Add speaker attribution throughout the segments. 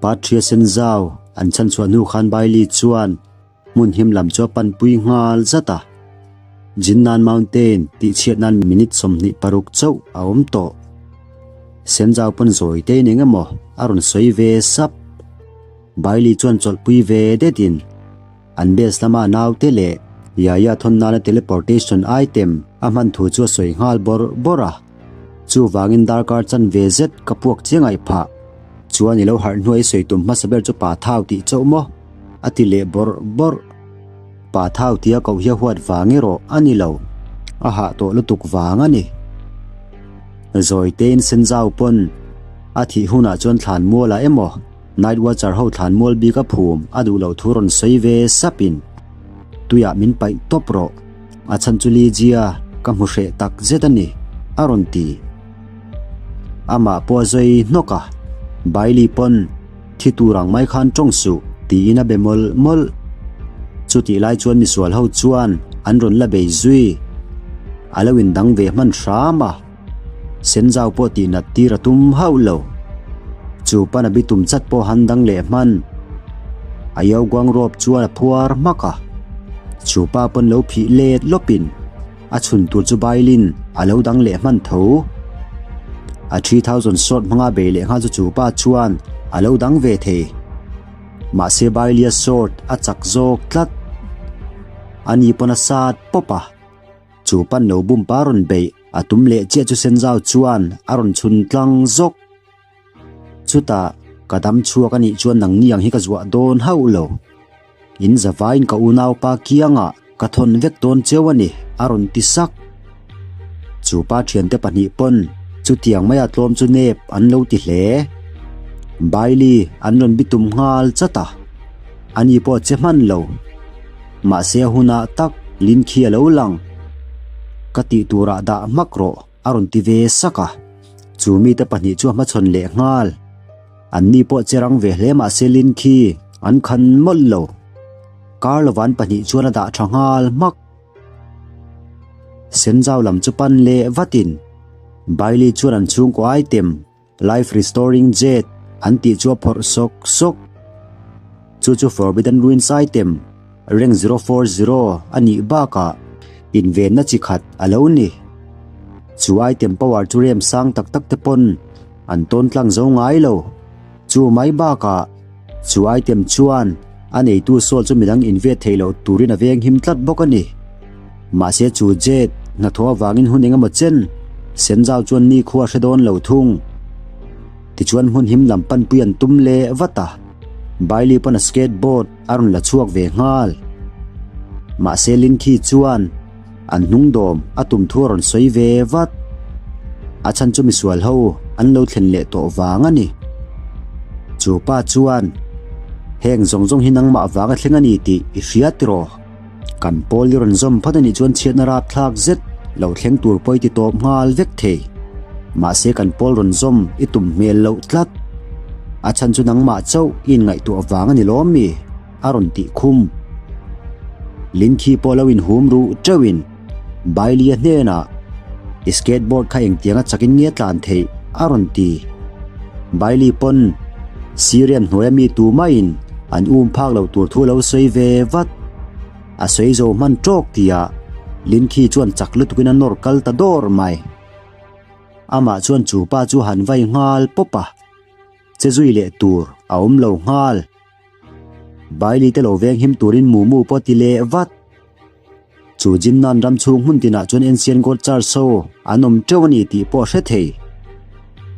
Speaker 1: Patria Senzau an chhanchhuah hnu khan Bailey chuan hmun him lam chu a panpui nghal zat a. Jinnan Mountain tih chhiat nan minute 26 chauh a awm tawh. Senzau pawn zawi te in eng emaw a rawn sawi ve sap. Bailey chuan chawlhpui ve detin an base lama naute leh Yaya thawn nana teleportation item a hman thu chu a sawi nghal bawrh bawrh a. Chuvangin darkar chanve zet ka puak chiang aih phah. Chuan i lo harh hnuai sawi tum hmasa ber chu pa thau tih chauh maw? A ti leh bawrh bawrh. Pa thau tia koh hi a huat vang erawh a ni lo. A hah tawh lutuk vang a ni. Zawi tein Senzau pawn a thih hunah chuan thlan mualah emaw Night Watcher ho thlan mual bik a phum a duh loh thu rawn sawi ve sapin tuiah min paih tawp rawh. A chhan chu Lygia ka hmu hreh tak zet a ni, a rawn ti. Amah pawh a zawi hnawk a, Bailey pawn thi tur ang mai khan tawng suh tiin a be mawlh mawlh. Chutih lai chuan misual ho chuan an rawn la bei zui. A lo indang ve hman hram a, Senzau pawh tih nat tir a tum hauh lo. Chu pan a bitum chat pawh han dang leh hman. A Yauguang rawp chuan a phuar hmak a. Chu pa pawn lo phih let lawpin a chhun tur chu bailin a lo dang leh hman tho. A 3000 sword hmanga bei leh nghal chu chu pa chuan a lo dang ve thei. Mahse Bailia sword a chak zawk tlat. Ani pawn a sat pawp a. Chu pan lo bum pa rawn beih a tum leh chiah chu Senzau chuan a rawn chhun tlang zawk. Chutah ka dam chhuak a nih chuan nangni ang hi ka zuah dawn hauh lo. In zavaiin ka unaupa kiangah ka thawn vek dawn cheu a ni, a rawn ti sak. Chu pa thiante pahnih pawn chutiang maia tlawm chu nep an lo ti hle. Bailey an rawn bitum nghal chat a, ani pawh che hman lo. Mahse a hunah tak Lin khi a lo lang. Ka tih turah dah hmak rawh a rawn ti ve sak a. Chu mite pahnih chu a hmachhawn leh nghal. An ni pawh che rang ve hle mahse Lin khi an khan mawlh lo. Kar lovan pahnih chuan a dah tha nghal hmak. Senzau lam chu pan leh vatin Bailey chuan an chhungkaw item Life Restoring Jade an tih chu a phawrh sawk sawk. Chu chu Forbidden Ruins item rank 040 a nih bakah invenna chi khat a lo ni. Chu item power chu rem sang tak tak te pawn an tawn tlang zo ngai lo. Chu mai bakah chu item chuan a neitu soul chu midang invet theih loh turin a veng him tlat bawk a ni. Mahse chu Jade hnathawh avangin hun engemaw chen Senzau chuan nikhua a hre dawn lo thung. Tichuan hmun him lam panpui an tum leh vat a, Bailey pawn a skateboard a rawn la chhuak ve nghal. Mahse Linkhi chuan an hnung dawm a tum thu a rawn sawi ve vat. A chhan chu misual ho an lo thlen leh tawh vang a ni. Chu pa chuan, Heng zawng zawng hi nangmah vang a thleng a ni tih i hria tiraw? Kan pawl i rawn zawm phawt a nih chuan chhiatna rapthlak zet lo thleng tur pawh i ti tawp nghal vek thei. Mahse kan pawl rawn zawm i tum hmel loh tlat. A chhan chu nangmah chauh i inngaihtuah vang a ni lawm mi? a rawn tih khum. Linkhi pawh lo inhum ruh teuhin Bailey-a hnenah i skateboard kha engtianga chakin nge tlan theih? a rawn ti. Bailey pawn Syrian hnuaia mi tumaiin an um phak lo tur thu lo sawi ve vat. A sawi zo hman tawk tihah Linkhi chuan chak lutukin a nawr kal ta dawr mai. Amah chuan chu pa chu han vai nghal pawp a, che zui leh tur a awm lo nghal. Bailey te lo veng him turin Mumu pawh ti leh vat. Chu Jinnan ram chhung hmun tinah chuan Ancient God Church ho an awm teuh a ni tih pawh a hre thei.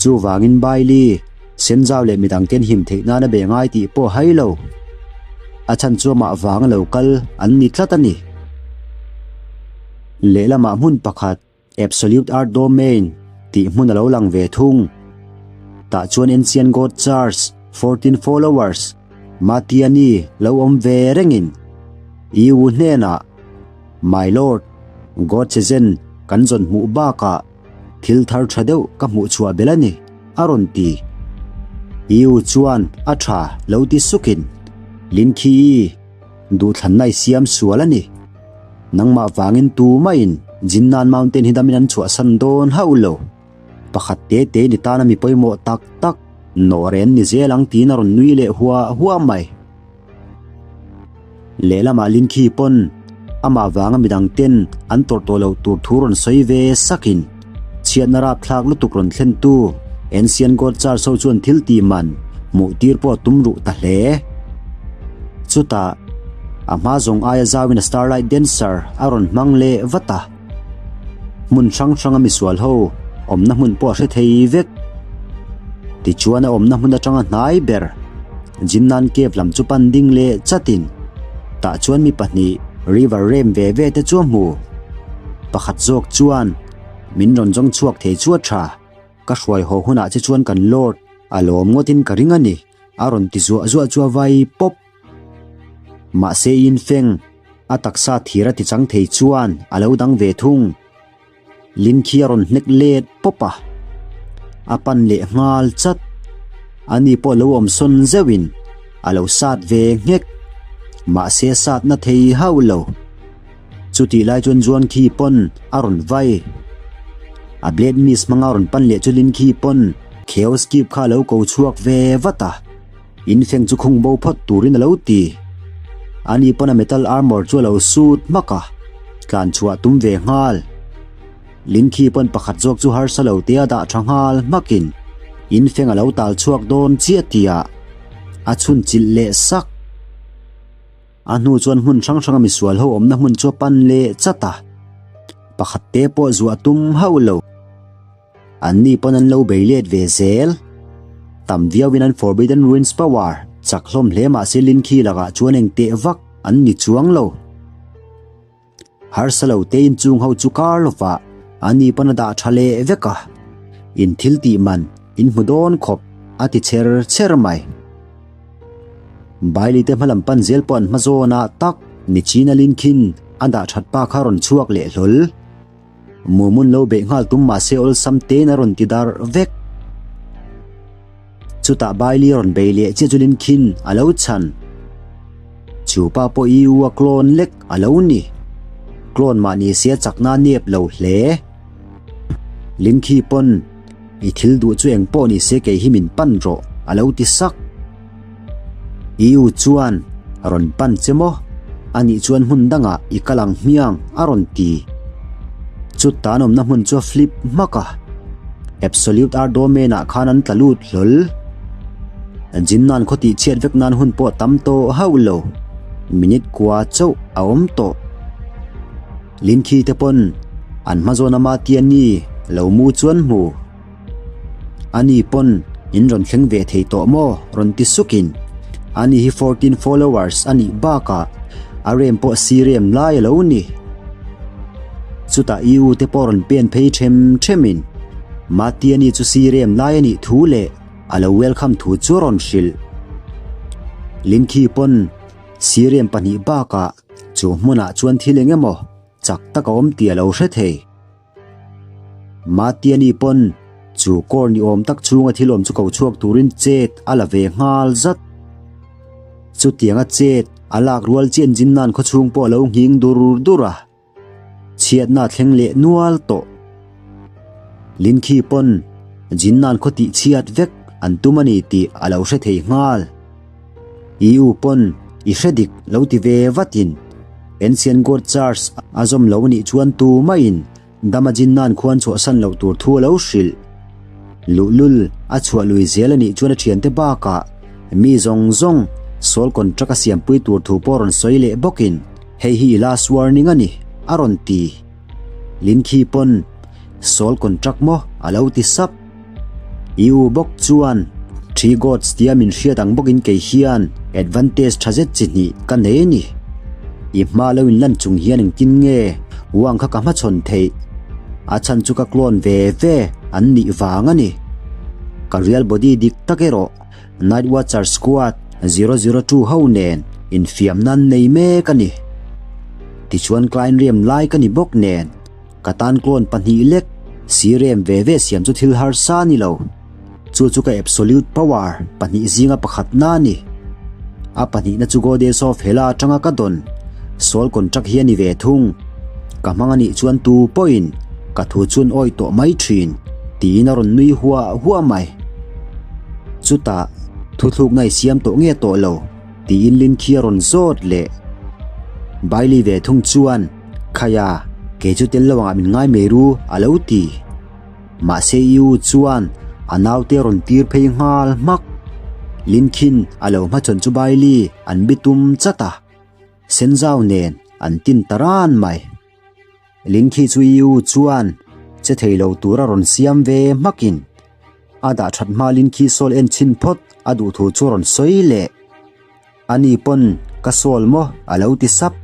Speaker 1: Chuvangin Bailey, Senzau leh midang ten him theih nan a be ngai tih pawh a hai lo. A chhan chu amah vanga lo kal an ni tlat a ni. Lehlamah hmun pakhat. Absolute Art Domain tih hmun a lo lang ve thung. Tah chuan Ancient God Church 14 followers Matiani lo awm ve rengin Iu hnenah My Lord, God Chezen kan zawn hmuh bakah thil thar tha deuh ka hmuh chhuah bel a ni, a rawn ti. Iu chuan a tha lo ti sukin Lin Khi-i duhthlanna i siam sual a ni. Nangmah vangin tumaiin Jinnan Mountain hi damin an chhuahsan dawn hauh lo. Pakhat te te ni tana mi pawimawh tak tak. Nawh ren ni zel ang tiin a rawn nui leh huah huah mai. Lehlamah Linkhi pawn amah vanga midang ten an tawrh tawh loh tur thu rawn sawi ve sakin chhiatna rapthlak lutuk rawn thlentu Ancient God Charge ho chuan thil tih man hmuh tir pawh a tum ruh ta hle. Chutah a hma zawng aia zauin a Starlight Dancer a rawn hmang leh vat a. Hmun hrang hranga misual ho awmna hmun pawh a hre thei vek. Tichuan a awmna hmun atanga hnai ber Jinnan Cave lam chu pan ding leh chatin tah chuan mi pahnih River rem ve ve te chu a hmu. Pakhat zawk chuan min rawn zawng chhuak thei chu a tha. Ka hruai haw hunah che chuan kan Lord a lawm ngawtin ka ring a ni a rawn ti zuah zuah chu a vai pawp. Mahse Yinfeng a taksa thir a ti chang thei chuan a lo dang ve thung. Lin khi a rawn hnek let pawp a, a pan leh nghal chat. Ani pawh lo awm sawn zeuhin a lo sat ve nghek. Mahse a sat na thei hauh lo. Chutih lai chuan Juan khi pawn a rawn vai. A blade mist hmanga rawn pan leh chu Lin khi pawn Chaos Cube kha a lo ko chhuak ve vat a. In feng chu khung bo phawt turin a lo ti. Ani pawn a metal armor chu a lo sut hmak a, tlan chhuah tum ve nghal. Linkhi pawn pakhat zawk chu harsa lo te a dah tha nghal hmakin in feng a lo tal chhuak dawn chiah tihah a chhun chilh leh sak. A hnu chuan hmun hrang hranga misual ho awmna hmun chu a pan leh chat a, pakhat te pawh zuah tum hauh lo. Anni pawn an lo bei let ve zel. Tam viauin an Forbidden Ruins power chak hlawm hle mah se Lin Khi lakah chuan eng teh vak an ni chuang lo. Harsa lo tein chung ho chu kar lovah anni pawn a dah tha leh vek a, in thil tih man in hmu dawn khawp a ti chher chher mai. Bailey te hmalam pan zel pawh an hma zawnah tak Nichina Lin Khin a dah that pa kha rawn chhuak leh hlawl. Mumun lo beih nghal tum mahse awlsam tein a rawn ti darh vek. Chutah Bailey rawn bei leh chiah chu Linkhin a lo chhan. Chu pa pawh i u a clone lek a lo ni. Clone mah ni se a chakna a nep lo hle. Linkhi pawn i thil duh chu eng pawh ni se kei hi min pan rawh a lo ti sak. I u chuan rawn pan che maw? Anih chuan hmun dangah i kal ang hmiang a rawn ti. Chuta an awmna hmun chu a flip hmak a, Absolute Art Domain ah khan an tla lut hlawl. Jinnan khaw tih chhiat vek nan hun pawh tam tawh hauh lo, minute kua chauh a awm tawh. Linkhi te pawn an hma zawn ama Tiani lo mu chuan hmu. Ani pawn in rawn thleng ve thei tawh maw? rawn ti sukin ani hi 14 followers a nih bakah a rem pawh si rem lai a lo ni. Chutah i u te pawh rawn pen phei them themin Matiani chu si rem lai a nih thu leh a lo welcome thu chu a rawn hrilh. Linkhi pawn si rem pahnih bakah chu hmunah chuan thil eng emaw chak tak a awm tih a lo hre thei. Matiani pawn chu kawr ni awm tak chhunga thil awm chu ko chhuak turin chet a la ve nghal zat. Chutianga chet a lak rual chian Jinnan khawchhung pawh a lo nghing dur dur a, chhiatna a thleng leh nual tawh. Linkhi pawn Jinnan khaw tih chhiat vek an tum a ni tih a lo hre thei nghal. I u pawn i hre dik lo ti ve vatin Ancient God Church a zawm lo anih chuan tu maiin dama Jinnan khuan chhuahsan loh tur thu a lo hrilh. Luhlul a chhuah lui zel anih chuan a thiante bakah mi zawng zawng soul contract a siampui tur thu pawh rawn sawi leh bawkin hei hi i last warning a ni a rawn ti. Linkhi pawn soul contract maw a lo ti sap. I u bawk chuan Three Gods tia min hriat ang bawkin kei hian advantage tha zet chi hnih ka nei a ni. I hma lo in lan chung hian engtin nge Wang kha ka hmachhawn theih? A chhan chu ka clone ve ve an nih vang a ni. Ka real body dik tak erawh Night Watcher Squad 002 ho nen infiamna an nei mek a ni. Tichuan Klein Riem lai ka ni bawk nen. Ka tan clone pahnih lek si rem ve ve siam chu thil harsa a ni lo. Chu chu ka absolute power pahnih zinga pakhatna a ni. A pahnihna chu Goddess of Hela atanga ka dawn soul contract hi a ni ve thung. Ka hmang anih chuan tu pawhin ka thu chu an awih tawh mai thin tiin a rawn nui huah huah mai. Chutah, thuthlukna i siam tawh nge tawh lo? tiin Lin khi a rawn zawt leh. Bailey ve thung chuan, Khaia, kei chu tel lo angah min ngai mai ru, a lo ti. Mahse i u chuan a naute a rawn tir phei nghal hmak. Lin khin a lo hmachhawn chu Bailey an bitum chat a, Senzau nen an tin ta ran mai. Lin khi chu i u chuan che thei lo tur a rawn siam ve hmakin a dah that hma Lin khi sawl en chhin phawt a duh thu chu a rawn sawi leh. Ani pawn ka sawl maw a lo ti sap.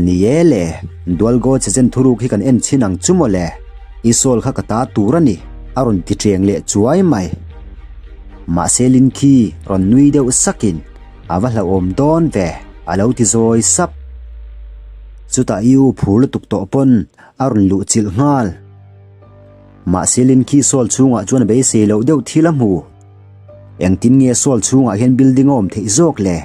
Speaker 1: Ni e le, Dualgo che chen thuruk hi kan en chhin ang chu maw le, i sawl kha ka ta tur a ni a rawn ti ṭeng leh chuai mai. Mahse Lin khi rawn nui deuh sakin a va hlauhawm dawn ve a lo ti zawi sap. Chutah i u phur lutuk tawh pawn a rawn luh chilh nghal. Mahse Lin khi sawl chhungah chuan a beisei loh deuh thil a hmu. Engtin nge sawl chhungah hian building a awm theih zawk le?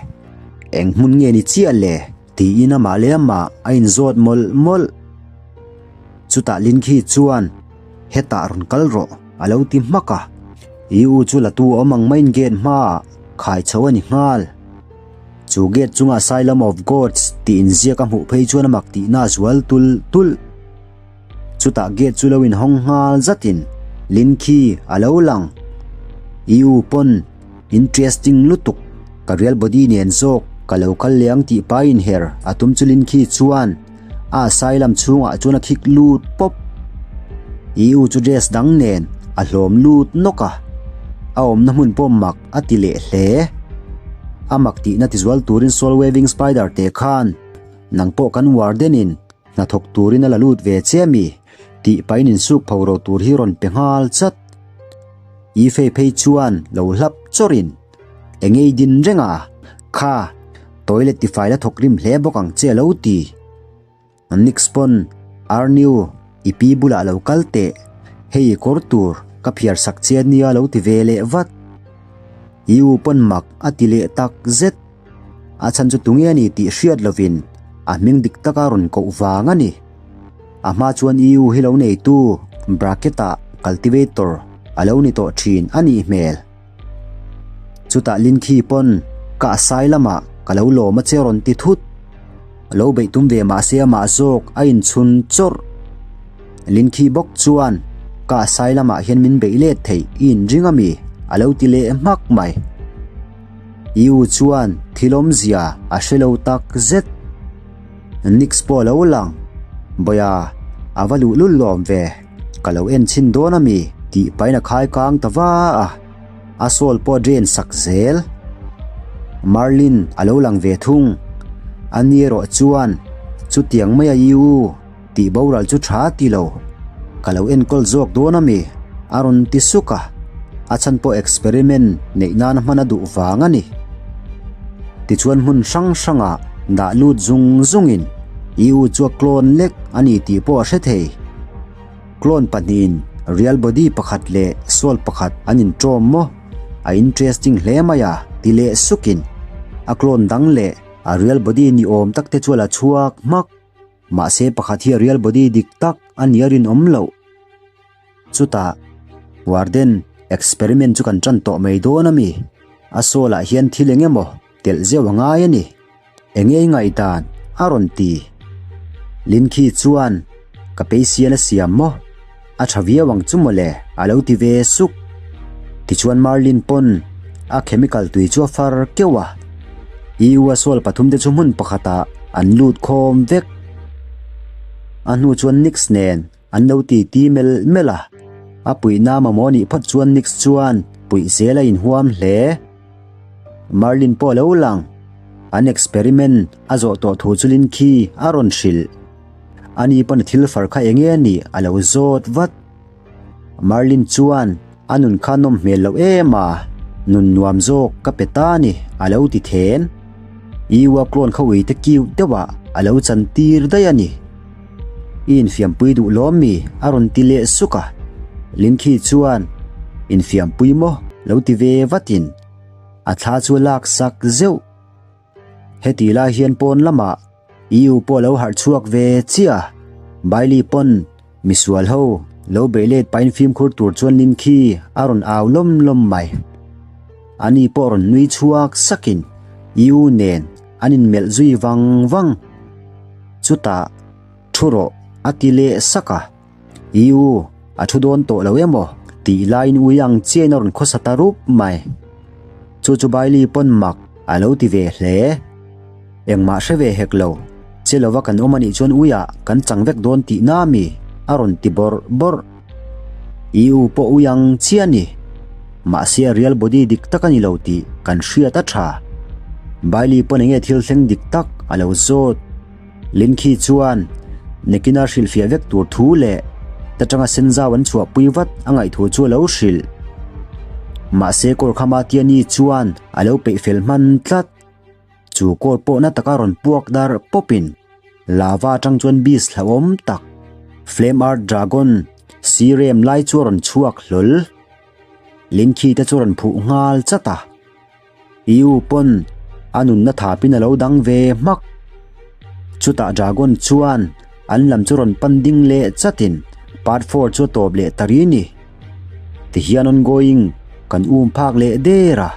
Speaker 1: Eng hmun nge ni chiah le? tiin amah leh amah a inzawt mawlh mawlh. Chutah Lin khi chuan hetah rawn kal rawh a lo ti hmak a. I u chu la tu awm ang maiin gate hmaah khai chho a ni nghal. Chu gate chunga Asylum of Gods tih inziak a hmuh phei chuan a mak tihna a zual tulh tulh. Chutah gate chu lo inhawng nghal zatin Lin khi a lo lang. I u pawn interesting lutuk ka real body nen zawk ka lo kal leh ang tih pai inher a tum chu Lin khi chuan a asylum chhungah chuan a khik lut pawp. I u chu dress dang nen a hlawm lut nawk a, a awmna hmun pawh mak a ti leh hle. A mak tihna tizual turin Soul Waving Spider te khan nang pawh kan warden in hnathawk turin a la lut ve che ami tih pahin insuk pho ro tur hi rawn pe nghal chat. I fei phei chuan lo hlap chawrhin eng ei din reng a, kha toilet tifai la thawk rim hle bawk ang che a lo ti. Nix pawn Arnew i pi bulah lo kal teh, hei i kawr tur ka phiar sak che ania lo ti ve leh vat. I u pawn mak a ti leh tak zet. A chhan chu tunge a ni tih hriat lovin a hming dik taka rawn koh vang a ni. A hma chuan EU hi lo neitu bracket-ah cultivator a lo ni tawh thin a nih hmel. Chutah Linkhi pawn ka asai lamah ka lo lawm a che rawn ti thut. Lo beih tum ve mahse amah zawk a inchhun chawrh. Linkhi bawk chuan ka asai lamah hian min beih let theih i inring a mi a lo ti leh hmak mai. I u chuan thil awmzia a hre lo tak zet. Nix pawh a lo lang. Bawia, a va luh lul lawm ve. Ka lo en chhin dawn a mi tih pahin a khai kang ta va a. A sawl pawh a drain sak zel. Merlin a lo lang ve thung. Ani erawh chuan chutiang mai a i u. Tih boral chu tha ti lo. Ka lo enkawl zawk dawn a mi? A rawn ti suk a, a chhan pawh experiment neih nana hman a duh vang a ni. Tichuan hmun hrang hrangah dah lut zung zungin i u chu a clone lek a ni tih pawh a hre thei. Clone pahnihin real body pakhat leh soul pakhat an inṭawm maw? A interesting hle mai a, ti leh sukin a clone dang leh a real body ni awm tak te chu a la chhuak hmak. Mahse pakhat hi a real body dik tak a nia rinawm loh. Chutah, Warden, experiment chu kan tan tawh mai dawn a mi? A soul ah hian thil eng emaw telh zeuh a ngai a ni. Enge i ngaihdan? a rawn ti. Linkhi chuan, Ka peisian a siam maw? A tha viau ang chu mawle, a lo ti ve suk. Tichuan Merlin pawn a chemical tui chu a far keuh a. EU a sual pathum te chu hmun pakhatah an lut khawm vek. A hnu chuan Nix nen an lo ti ti melh melh a. A puihna mamawh nih phawt chuan Nix chuan puih zel a inhuam hle. Merlin pawh a lo lang. An experiment a zawh tawh thu chu Linkhi a rawn hrilh. Ani pawn a thil far kha enge a nih a lo zawt vat. Merlin chuan a nun kha nawm hmel loh em a, nun nuam zawk ka pe ta a ni a lo ti then. Iua clone kha uite cute deuh ah a lo chan tir daih a ni. I infiampui duh lawm mi a rawn ti leh suk a. Linkhi chuan infiampui maw lo ti ve vatin a thla chu a lak sak zeuh. Heti lai hian pawn lamah EU pawh lo harh chhuak ve chiah a, Bailey pawn misual ho lo beih let pahin fimkhur tur chuan Lin khi a rawn au lawm lawm mai. Ani pawh rawn nui chhuak sakin Yu nen an inmelh zui vang vang. Chutah, Thu rawh, a ti leh sak a. Yu, a thu dawn tawh lo emaw? tih laiin ui ang chiahin a rawn khawsa ta rup mai. Chu chu Bailey pawn mak a lo ti ve hle. Engmah hre ve hek lo, che lova kan awm anih chuan uiah kan chang vek dawn tihna mi? a rawn ti bawrh bawrh. I u pawh ui ang chiah a ni. Mahse a real body dik tak a ni lo tih kan hriat a tha. Bailey pawn enge thil thleng dik tak a lo zawt. Linkhi chuan Nekina hrilhfiah vek tur thu leh ta tanga senzau an chhuahpui vat a ngaihthu chu a lo hrilh. Mahse Kawrkhama Tiani chuan a lo peih fel hman tlat. Chu kawl pawh na taka rawn puak dar pawpin lava atang chuan beast hlauhawm tak Flame Earth Dragon sirem lai chu a rawn chhuak hlawl. Linkhi te chu a rawn phuh nghal chat a. I u pawn a nunna thapin a lo dang ve hmak. Chutah Dragon chuan an lam chu rawn pan ding leh chatin part 4 chu a tawp leh ta ri ni. Tihian ongoing kan um phak leh der a,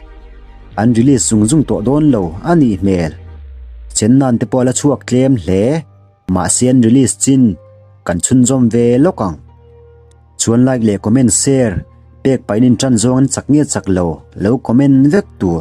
Speaker 1: an release zung zung tawh dawn lo a nih hmel. Chennan te pawh a la chhuak tlem hle, mahse an release chin kan chhunzawm ve lawk ang. Chuan like leh comment share pek pahin in tan zawng an chak nge chak lo, lo comment vek tur.